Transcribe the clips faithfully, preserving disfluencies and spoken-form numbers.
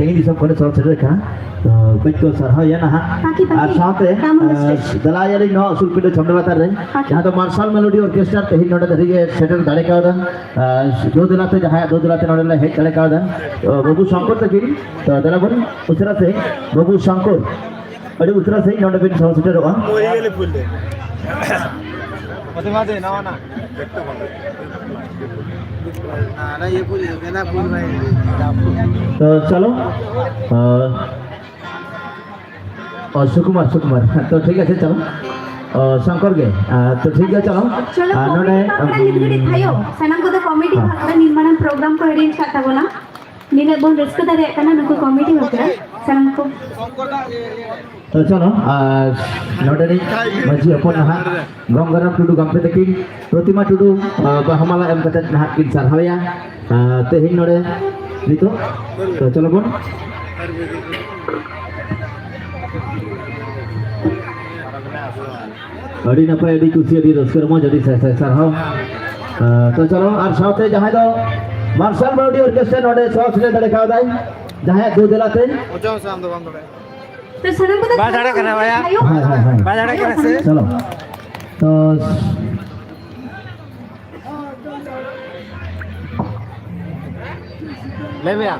ᱥᱟᱺᱜᱤᱧ ᱫᱤᱥᱚᱢ ᱠᱷᱚᱱᱮ ᱥᱚᱦᱚᱨ ᱥᱮᱴᱮᱨ ᱠᱟᱱᱟ᱾ ᱛᱚ, ᱠᱟᱹᱡ ᱠᱚ ᱥᱟᱨᱦᱟᱣ ᱮᱭᱟ ᱱᱟᱦᱟᱜ᱾ ᱯᱟᱠᱷᱤ, ᱯᱟᱠᱷᱤ, ᱟᱨ ᱥᱟᱶᱛᱮ, ᱠᱟᱢ ᱦᱚᱸ ᱟᱨ, ᱥᱴᱮᱡ᱾ ᱫᱮᱞᱟᱭᱟᱞᱤᱧ ᱱᱚᱣᱟ ᱩᱥᱩᱞ ᱯᱤᱸᱰᱟᱹ ᱪᱷᱟᱢᱰᱟ ᱞᱟᱛᱟᱨ ᱨᱮ, ᱯᱟᱠᱷᱤ᱾ ᱡᱟᱦᱟᱸ ᱫᱚ ᱢᱟᱨᱥᱟᱞ ᱢᱮᱞᱳᱰᱤ ᱚᱨᱠᱮᱥᱴᱟᱨ ᱛᱮᱦᱮᱧ ᱱᱚᱰᱮ ᱫᱷᱟᱹᱨᱤᱡ ᱮ ᱥᱮᱴᱮᱨ ᱫᱟᱲᱮ ᱠᱟᱣᱫᱟ᱾ ᱟᱨ, ᱫᱩ ᱫᱮᱞᱟᱛᱮ, ᱡᱟᱦᱟᱸᱭᱟᱜ ᱫᱩ ᱫᱮᱞᱟᱛᱮ ᱱᱚᱰᱮ ᱞᱮ ᱦᱮᱡ ᱫᱟᱲᱮ ᱠᱟᱣᱫᱟ᱾ ᱛᱚ, ᱵᱟᱹᱵᱩ ᱥᱚᱝᱠᱚᱨ ᱛᱟᱹᱠᱤᱱ, ᱛᱚ, ᱫᱮᱞᱟ ᱵᱚᱱ ᱩᱥᱟᱹᱨᱟ ᱥᱟᱺᱦᱤᱡ, ᱵᱟᱹᱵᱩ ᱥᱚᱝᱠᱚᱨ, ᱟᱹᱰᱤ ᱩᱥᱟᱹᱨᱟ ᱥᱟᱺᱦᱤᱡ ᱱᱚᱰᱮ ᱵᱤᱱ ᱥᱚᱦᱚᱨ ᱥᱮᱴᱮᱨᱚᱜᱼᱟ᱾ ᱛᱚ, ᱪᱚᱞᱚ᱾ ᱟᱨ, ᱚ, ᱥᱩᱠᱩᱢᱟᱨ, ᱥᱩᱠᱩᱢᱟᱨ᱾ ᱛᱚ, ᱴᱷᱤᱠ ᱟᱪᱷᱮ, ᱪᱚᱞᱚ᱾ ᱚ, ᱥᱚᱝᱠᱚᱨ ᱜᱮ᱾ ᱟᱨ, ᱛᱚ, ᱴᱷᱤᱠ ᱜᱮᱭᱟ, ᱪᱚᱞᱚ᱾ ᱪᱚᱞᱚ, ᱟᱨ ᱱᱚᱰᱮ, ᱠᱚᱢᱤᱴᱤ ᱯᱟᱦᱴᱟ ᱱᱤᱛ ᱜᱷᱟᱹᱲᱤᱡ ᱛᱷᱟᱭᱚ᱾ ᱥᱟᱱᱟᱢ ᱠᱚᱫᱚ ᱠᱚᱢᱤᱴᱤ ᱦᱮᱸ᱾ ᱯᱟᱦᱴᱟ ᱱᱤᱱ ᱢᱟᱨᱟᱝ ᱯᱨᱳᱜᱨᱟᱢ ᱠᱚ ᱮᱨᱮᱧᱡᱽ ᱠᱟᱜ ᱛᱟᱵᱚᱱᱟ᱾ ᱱᱤᱱᱟᱹᱜ ᱵᱚᱱ ᱨᱟᱹᱥᱠᱟᱹ ᱫᱟᱲᱮᱭᱟᱜ ᱠᱟᱱᱟ ᱱᱩᱠᱩ ᱠᱚᱢᱤᱴᱤ ᱵᱟᱠᱷᱨᱟ᱾ ᱥᱟᱱᱟᱢ ᱠᱚ᱾ ᱛᱚ, ᱪᱚᱞᱚ, ᱟᱨ ᱱᱚᱰᱮᱱᱤᱡ ᱢᱟᱹᱡᱷᱤ ᱦᱚᱯᱚᱱ ᱱᱟᱦᱟᱜ ᱜᱚᱝᱜᱟᱨᱟᱢ ᱴᱩᱰᱩ ᱜᱚᱢᱠᱮ ᱛᱟᱹᱠᱤᱱ ᱯᱨᱚᱛᱤᱢᱟ ᱴᱩᱰᱩ, ᱟᱨ, ᱵᱟᱦᱟ ᱢᱟᱞᱟ ᱮᱢ ᱠᱟᱛᱮ ᱱᱟᱦᱟᱜ ᱠᱤᱱ ᱥᱟᱨᱦᱟᱣᱮᱭᱟ᱾ ᱟᱨ, ᱛᱮᱦᱮᱧ ᱱᱚᱰᱮ ᱱᱤᱛᱚᱜ, ᱛᱚ, ᱪᱚᱞᱚ ᱵᱚᱱ᱾ ᱟᱹᱰᱤ ᱱᱟᱯᱟᱭ, ᱟᱹᱰᱤ ᱠᱩᱥᱤ, ᱟᱹᱰᱤ ᱨᱟᱹᱥᱠᱟᱹ ᱨᱚᱢᱚᱡᱽ, ᱟᱹᱰᱤ ᱥᱟᱭ ᱥᱟᱭ ᱥᱟᱨᱦᱟᱣ᱾ ᱟᱨ, ᱛᱚ, ᱪᱚᱞᱚ, ᱟᱨ ᱥᱟᱶᱛᱮ ᱡᱟᱦᱟᱸᱭ ᱫᱚ ᱢᱟᱨᱥᱟᱞ ᱢᱮᱞᱳᱰᱤ ᱚᱨᱠᱮᱥᱴᱨᱟ ᱱᱚᱰᱮ ᱥᱚᱦᱚᱨ ᱥᱮᱴᱮᱨ ᱫᱟᱲᱮ ᱠᱟᱣᱫᱟᱭ, ᱡᱟᱦᱟᱸᱭᱟᱜ ᱫᱩ ᱫᱮᱞᱟᱛᱮ᱾ ᱚᱪᱚᱜ ᱢᱮᱥᱮ, ᱟᱢ ᱫᱚ ᱵᱟᱢ ᱫᱟᱲᱮᱭᱟᱜᱼᱟ᱾ ᱛᱚ, ᱥᱟᱱᱟᱢ ᱠᱚᱫᱚ ᱵᱟᱭ ᱫᱟᱲᱮᱭᱟᱜ ᱠᱟᱱᱟ, ᱵᱟᱭᱟ᱾ ᱦᱳᱭ, ᱦᱳᱭ, ᱦᱳᱭ᱾ ᱵᱟᱭ ᱫᱟᱲᱮᱭᱟᱜ ᱠᱟᱱᱟ ᱥᱮ? ᱪᱚᱞᱚ᱾ ᱛᱚ, ᱞᱟᱹᱭ ᱢᱮᱭᱟ᱾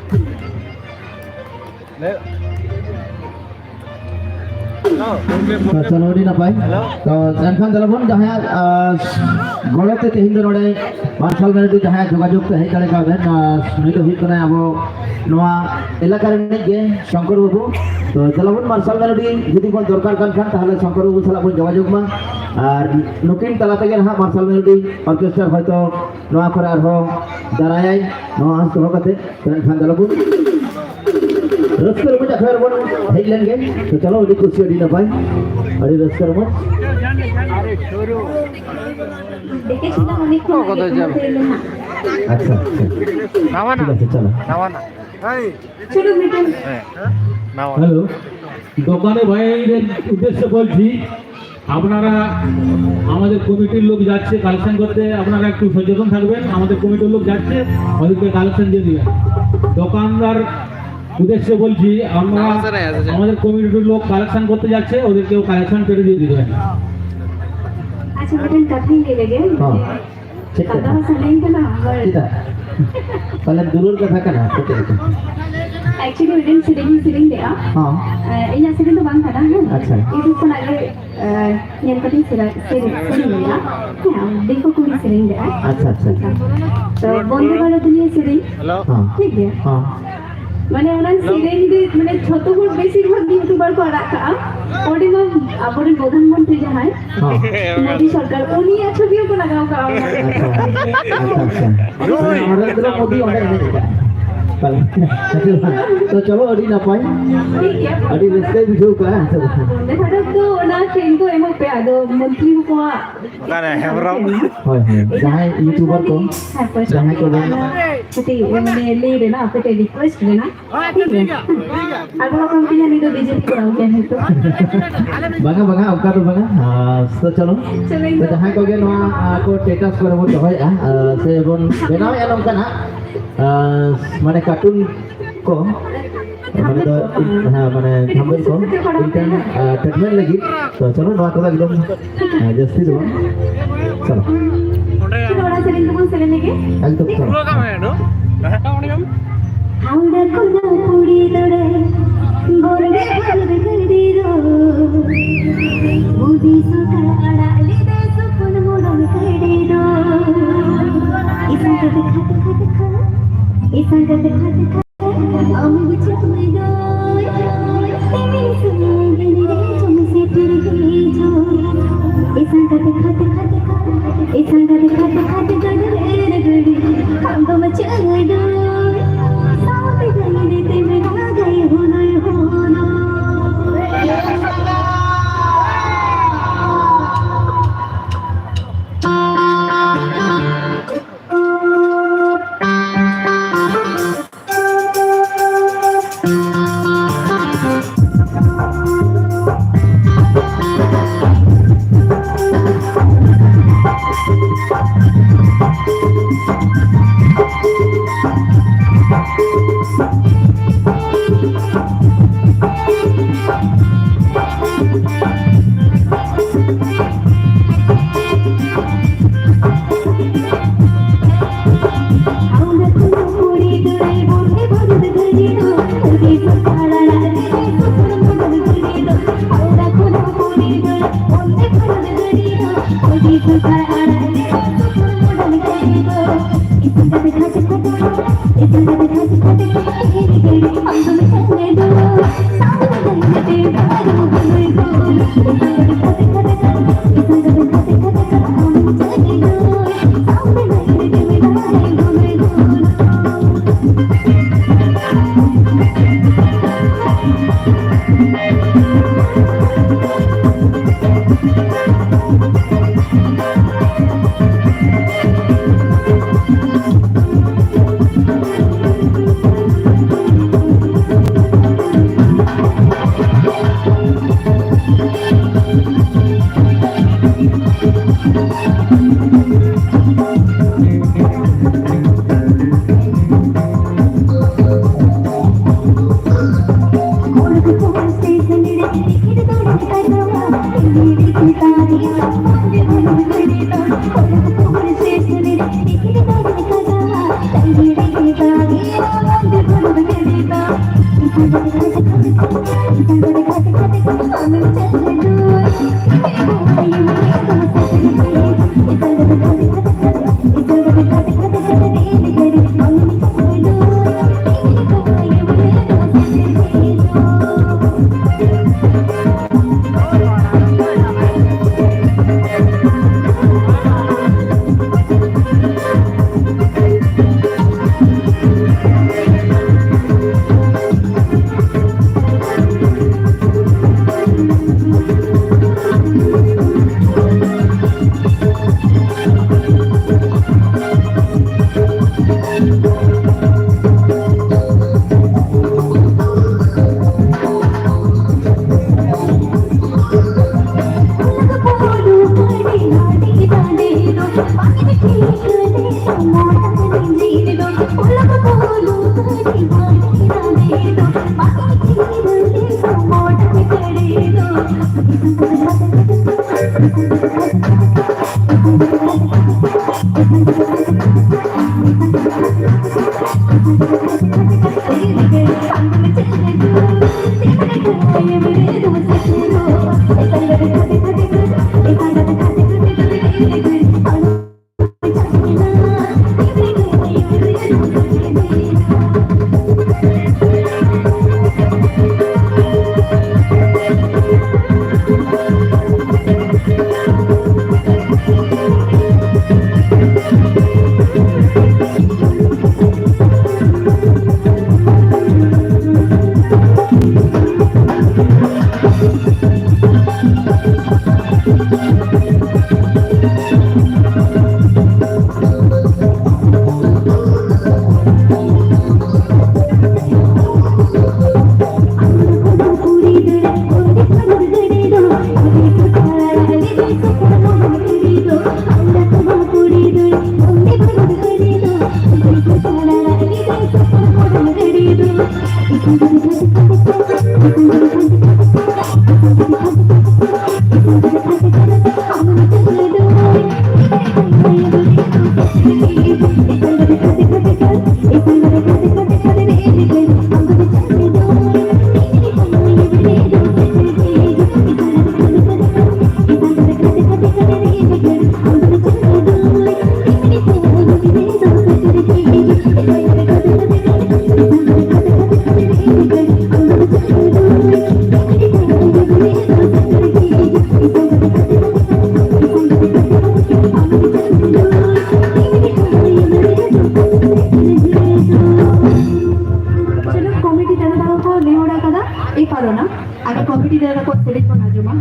ᱞᱟᱹᱭ᱾ ᱦᱮᱞᱳ᱾ ᱛᱚ, ᱪᱚᱞᱚ, ᱟᱹᱰᱤ ᱱᱟᱯᱟᱭ᱾ ᱦᱮᱞᱳ᱾ ᱛᱚ, ᱮᱱᱠᱷᱟᱱ ᱫᱮᱞᱟ ᱵᱚᱱ, ᱡᱟᱦᱟᱸᱭᱟᱜ, ᱟᱸ, ᱜᱚᱲᱚ ᱛᱮ ᱛᱮᱦᱮᱧ ᱫᱚ ᱱᱚᱰᱮ ᱢᱟᱨᱥᱟᱞ ᱢᱮᱞᱳᱰᱤ ᱡᱟᱦᱟᱸᱭᱟᱜ ᱡᱳᱜᱟᱡᱳᱜᱽ ᱛᱮ ᱦᱮᱡ ᱫᱟᱲᱮ ᱠᱟᱣᱫᱟᱭ, ᱟᱸ, ᱱᱩᱭ ᱫᱚ ᱦᱩᱭᱩᱜ ᱠᱟᱱᱟᱭ ᱟᱵᱚ ᱱᱚᱣᱟ ᱮᱞᱟᱠᱟ ᱨᱤᱱᱤᱡ ᱜᱮ ᱥᱚᱝᱠᱚᱨ ᱵᱟᱹᱵᱩ᱾ ᱛᱚ, ᱫᱮᱞᱟ ᱵᱚᱱ, ᱢᱟᱨᱥᱟᱞ ᱢᱮᱞᱳᱰᱤ ᱡᱩᱫᱤ ᱵᱚᱱ ᱫᱚᱨᱠᱟᱨ ᱠᱟᱱ ᱠᱷᱟᱱ, ᱛᱟᱦᱚᱞᱮ ᱥᱚᱝᱠᱚᱨ ᱵᱟᱹᱵᱩ ᱥᱟᱞᱟᱜ ᱵᱚᱱ ᱡᱳᱜᱟᱡᱳᱜᱽ ᱢᱟ᱾ ᱟᱨ ᱱᱩᱠᱤᱱ ᱛᱟᱞᱟ ᱛᱮᱜᱮ ᱱᱟᱦᱟᱜ ᱢᱟᱨᱥᱟᱞ ᱢᱮᱞᱳᱰᱤ ᱚᱨᱠᱮᱥᱴᱟᱨ ᱦᱚᱭᱛᱳ ᱱᱚᱣᱟ ᱠᱚᱨᱮ ᱟᱨᱦᱚᱸ ᱫᱟᱨᱟᱭᱟᱭ, ᱱᱚᱣᱟ ᱟᱸᱥ ᱫᱚᱦᱚ ᱠᱟᱛᱮ᱾ ᱛᱚ, ᱮᱱᱠᱷᱟᱱ ᱫᱮᱞᱟ ᱵᱚᱱ ᱨᱟᱹᱥᱠᱟᱹ ᱨᱚᱢᱚᱡᱽ ᱟᱠᱷᱲᱟ ᱨᱮᱵᱚᱱ ᱦᱮᱡ ᱞᱮᱱ ᱜᱮ᱾ ᱛᱚ, ᱪᱚᱞᱚ, ᱟᱹᱰᱤ ᱠᱩᱥᱤ, ᱟᱹᱰᱤ ᱱᱟᱯᱟᱭ, ᱟᱹᱰᱤ ᱨᱟᱹᱥᱠᱟᱹ ᱨᱚᱢᱚᱡᱽ᱾ ᱰᱮᱠᱮ ᱥᱤᱞᱟ ᱢᱚᱱᱤ ᱠᱷᱚᱱ ᱚᱠᱚᱭ ᱠᱚᱫᱚ ᱡᱟᱢ? ᱟᱪᱪᱷᱟ, ᱟᱪᱪᱷᱟ᱾ ᱱᱟᱣᱟᱱᱟᱜ? ᱴᱷᱤᱠ ᱟᱪᱷᱮ, ᱪᱚᱞᱚ᱾ ᱱᱟᱣᱟᱱᱟᱜ? ᱪᱚᱞᱚ, ᱢᱤᱫᱴᱮᱱ᱾ ᱦᱮᱸ, ᱱᱟᱣᱟᱱᱟᱜ᱾ হ্যালো, দোকানে ভাইদের উদ্দেশ্যে বলছি, আপনারা, আমাদের কমিটির লোক যাচ্ছে কালেকশন করতে, আপনারা একটু সচেতন থাকবেন। আমাদের কমিটির লোক যাচ্ছে, ওদেরকে কালেকশন দিয়ে দিবেন। দোকানদার উদ্দেশ্যে বলছি, আমরা, আমাদের কমিউনিটির লোক কালেকশন করতে যাচ্ছে, ওদেরকেও কালেকশন পেটে দিয়ে দিবেন। আচ্ছা, ᱢᱤᱫᱴᱮᱱ ᱠᱟᱛᱷᱟᱧ ᱞᱟᱹᱭ ᱞᱮᱜᱮ᱾ ᱦᱮᱸ᱾ ᱪᱮᱫ ᱠᱟᱛᱷᱟ? ᱠᱟᱛᱷᱟ ᱢᱟ ᱥᱟᱰᱮᱭᱮᱱ ᱠᱟᱱᱟ, ᱟᱵᱟᱨ᱾ ᱪᱮᱫᱟᱜ? ᱯᱟᱞᱮᱱ ᱫᱩᱞᱟᱹᱲ ᱠᱟᱛᱷᱟ ᱠᱟᱱᱟ, ᱥᱮ ᱪᱮᱫ ᱞᱮᱠᱟ? Actually, ᱢᱤᱫᱴᱮᱱ ᱥᱮᱨᱮᱧ ᱤᱧ ᱥᱮᱨᱮᱧ ᱞᱮᱜᱼᱟ᱾ ᱦᱮᱸ᱾ ᱮ, ᱤᱧᱟᱹᱜ ᱥᱮᱨᱮᱧ ᱫᱚ ᱵᱟᱝ ᱠᱟᱱᱟ, ᱦᱮᱸ᱾ ᱟᱪᱪᱷᱟ᱾ YouTube ᱠᱷᱚᱱᱟᱜ ᱜᱮ, ᱮ, ᱧᱮᱞ ᱠᱟᱛᱮᱧ ᱥᱮᱨᱮᱧ, ᱥᱮᱨᱮᱧ, ᱥᱮᱨᱮᱧ ᱞᱮᱜᱼᱟ᱾ ᱦᱮᱸ, ᱫᱤᱠᱩ ᱠᱩᱲᱤ ᱥᱮᱨᱮᱧ ᱞᱮᱜᱼᱟ᱾ ᱟᱪᱪᱷᱟ, ᱟᱪᱪᱷᱟ᱾ ᱛᱚ, ᱵᱚᱱᱫᱮ ᱵᱷᱟᱨᱚᱛ ᱱᱤᱭᱮ ᱥᱮᱨᱮᱧ᱾ ᱦᱮᱸ᱾ ᱴᱷᱤᱠ ᱜᱮᱭᱟ᱾ ᱦᱮᱸ᱾ ᱢᱟᱱᱮ ᱚᱱᱟ ᱥᱮᱨᱮᱧ ᱨᱮ ᱢᱟᱱᱮ ᱡᱷᱚᱛᱚ ᱦᱚᱲ ᱵᱮᱥᱤᱨ ᱵᱷᱟᱜᱽ YouTuber ᱠᱚ ᱟᱲᱟᱜ ᱠᱟᱜᱼᱟ᱾ ᱚᱸᱰᱮ ᱢᱟ ᱟᱵᱚᱨᱮᱱ ᱯᱨᱚᱫᱷᱟᱱ ᱢᱚᱱᱛᱨᱤ ᱡᱟᱦᱟᱸᱭ, ᱦᱚᱸ᱾ ᱢᱳᱫᱤ ᱥᱚᱨᱠᱟᱨ, ᱩᱱᱤᱭᱟᱜ ᱪᱷᱚᱵᱤ ᱦᱚᱸᱠᱚ ᱞᱟᱜᱟᱣ ᱠᱟᱜᱼᱟ ᱚᱱᱟ ᱨᱮ᱾ ᱟᱪᱪᱷᱟ, ᱟᱪᱪᱷᱟ, ᱟᱪᱪᱷᱟ᱾ ᱱᱚᱨᱮᱱᱫᱨᱚ ᱢᱳᱫᱤ ᱚᱸᱰᱮ ᱮᱱᱮᱡ ᱠᱟᱜᱼᱟ᱾ ᱛᱟᱦᱞᱮ, ᱟᱪᱪᱷᱟ, ᱛᱚ ᱪᱚᱞᱚ, ᱟᱹᱰᱤ ᱱᱟᱯᱟᱭ᱾ ᱴᱷᱤᱠ ᱜᱮᱭᱟ᱾ ᱟᱹᱰᱤ ᱨᱟᱹᱥᱠᱟᱹᱧ ᱵᱩᱡᱷᱟᱹᱣ ᱠᱟᱜᱼᱟ, ᱦᱮᱸ ᱥᱮ ᱵᱟᱝ? ᱵᱚᱱᱫᱮ ᱵᱷᱟᱨᱚᱛ ᱫᱚ ᱚᱱᱟ ᱴᱨᱮᱱ ᱫᱚ ᱮᱢᱚᱜ ᱯᱮ, ᱟᱫᱚ ᱢᱚᱱᱛᱨᱤ ᱠᱚᱣᱟᱜ ᱚᱠᱟᱨᱮ ᱦᱮᱢᱵᱨᱚᱢ? ᱦᱳᱭ, ᱦᱳᱭ᱾ ᱡᱟᱦᱟᱸᱭ YouTuber ᱠᱚ, ᱦᱮᱸ, ᱯᱚᱭᱥᱟ ᱡᱟᱦᱟᱸᱭ ᱠᱚ ᱵᱟᱝ ᱠᱟᱹᱴᱤᱡ ᱢᱟᱱᱮ ᱞᱟᱹᱭ ᱨᱮᱱᱟᱜ, ᱟᱯᱮ ᱴᱷᱮᱱ request ᱨᱮᱱᱟᱜ᱾ ᱦᱮᱸ, ᱴᱷᱤᱠ ᱜᱮᱭᱟ᱾ ᱟᱵᱚ ᱦᱚᱸ ᱠᱚᱢ ᱛᱮᱜᱮ ᱱᱤᱛ ᱫᱚ BJP ᱠᱚᱨᱟᱣ ᱜᱮᱭᱟ ᱦᱮᱸ ᱛᱚ᱾ ᱵᱟᱝᱟ, ᱵᱟᱝᱟ, ᱚᱱᱠᱟ ᱫᱚ ᱵᱟᱝᱟ᱾ ᱟᱨ ᱛᱚ ᱪᱚᱞᱚ᱾ ᱪᱚᱞᱚ, ᱤᱧ ᱛᱚ ᱫᱚ ᱡᱟᱦᱟᱸᱭ ᱠᱚᱜᱮ ᱱᱚᱣᱟ, ᱟᱨ ᱠᱚ status ᱠᱚᱨᱮ ᱵᱚᱱ ᱫᱚᱦᱚᱭᱮᱫᱼᱟ, ᱟᱨ ᱥᱮ ᱵᱚᱱ ᱵᱮᱱᱟᱣᱮᱫᱼᱟ ᱱᱚᱝᱠᱟᱱᱟᱜ, ᱟᱨ ᱢᱟᱱᱮ cartoon ᱠᱚ, ᱢᱟᱱᱮ ᱫᱚ, ᱦᱮᱸ, ᱢᱟᱱᱮ thumbnail ᱠᱚ, entertainment ᱞᱟᱹᱜᱤᱫ᱾ ᱛᱚ ᱪᱚᱞᱚ, ᱱᱚᱣᱟ ᱠᱚᱫᱚ ᱮᱠᱫᱚᱢ ᱦᱮᱸ, ᱡᱟᱹᱥᱛᱤ ᱫᱚ ᱵᱟᱝ᱾ ᱪᱚᱞᱚ᱾ ᱪᱚᱞᱚ, ᱚᱱᱟ ᱥᱮᱨᱮᱧ ᱫᱚᱵᱚᱱ ᱥᱮᱨᱮᱧ ᱞᱮᱜᱮ᱾ ᱮᱠᱫᱚᱢ, ᱪᱚᱞᱚ᱾ ᱦᱟᱣᱲᱟ ᱠᱷᱚᱱᱟᱜ ᱯᱩᱨᱤ ᱫᱚᱲᱮ, ᱵᱚᱱᱫᱮ ᱵᱷᱟᱨᱚᱛ ᱜᱟᱹᱰᱤ ᱫᱚ, ᱢᱳᱫᱤ ᱥᱚᱨᱠᱟᱨ ᱟᱲᱟᱜ ᱞᱮᱫᱟᱭ ᱥᱚᱯᱚᱱ ᱢᱚᱲᱚᱞ ᱜᱟᱹᱰᱤ ᱫᱚ᱾ ᱤᱥᱟᱝ ᱠᱟᱛᱮ ᱠᱷᱟᱛᱮ ᱠᱷᱟᱛᱮ ᱠᱷᱟᱛᱮ, ᱤᱥᱟᱝ ᱠᱟᱛᱮ ᱠᱷᱟᱛᱮ ᱠᱷᱟᱛᱮ᱾ ᱪᱚᱞᱚ, ᱠᱚᱢᱤᱴᱤ ᱫᱟᱫᱟ ᱛᱟᱠᱚ ᱠᱚ ᱱᱮᱦᱚᱨ ᱟᱠᱟᱫᱟ, ᱮ ᱯᱟᱨᱚᱱᱟ᱾ ᱟᱫᱚ ᱠᱚᱢᱤᱴᱤ ᱫᱟᱫᱟ ᱛᱟᱠᱚ ᱥᱮᱨᱮᱧ ᱵᱚᱱ ᱟᱸᱡᱚᱢᱟ᱾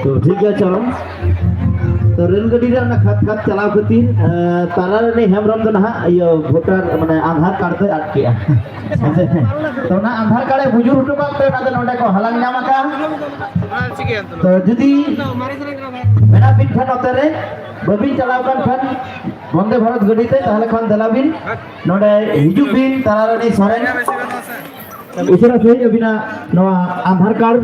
ᱛᱚ, ᱴᱷᱤᱠ ᱜᱮᱭᱟ, ᱪᱚᱞᱚ᱾ ᱛᱚ, ᱨᱮᱞ ᱜᱟᱹᱰᱤ ᱨᱮ ᱚᱱᱟ ᱠᱷᱟᱛ ᱠᱷᱟᱛ ᱪᱟᱞᱟᱣ ᱠᱷᱟᱹᱛᱤᱨ, ᱮ, ᱛᱟᱨᱟᱨᱟᱱᱤ ᱦᱮᱢᱵᱨᱚᱢ ᱫᱚ ᱱᱟᱦᱟᱜ, ᱤᱭᱟᱹ, ᱵᱷᱳᱴᱟᱨ, ᱢᱟᱱᱮ, ᱟᱫᱷᱟᱨ ᱠᱟᱨᱰ ᱛᱮ ᱟᱫ ᱠᱮᱜᱼᱟ᱾ ᱛᱚ, ᱚᱱᱟ ᱟᱫᱷᱟᱨ ᱠᱟᱨᱰ ᱮ ᱵᱩᱡᱩᱨ ᱦᱚᱴᱚ ᱠᱟᱜ ᱛᱮ, ᱚᱱᱟ ᱫᱚ ᱱᱚᱰᱮ ᱠᱚ ᱦᱟᱞᱟᱝ ᱧᱟᱢ ᱟᱠᱟᱫᱼᱟ᱾ ᱛᱚ, ᱡᱩᱫᱤ ᱢᱮᱱᱟᱜ ᱵᱤᱱ ᱠᱷᱟᱱ ᱱᱚᱛᱮ ᱨᱮ, ᱵᱟᱹᱵᱤᱱ ᱪᱟᱞᱟᱣ ᱠᱟᱱ ᱠᱷᱟᱱ ᱵᱚᱱᱫᱮ ᱵᱷᱟᱨᱚᱛ ᱜᱟᱹᱰᱤ ᱛᱮ, ᱛᱟᱦᱚᱞᱮ ᱠᱷᱟᱱ ᱫᱮᱞᱟ ᱵᱤᱱ ᱱᱚᱰᱮ ᱦᱤᱡᱩᱜ ᱵᱤᱱ, ᱛᱟᱨᱟᱨᱟᱱᱤ ᱥᱚᱨᱮᱱ᱾ ᱩᱥᱟᱹᱨᱟ ᱥᱟᱺᱦᱤᱡ ᱟᱹᱵᱤᱱᱟᱜ ᱱᱚᱣᱟ ᱟᱫᱷᱟᱨ ᱠᱟᱨᱰ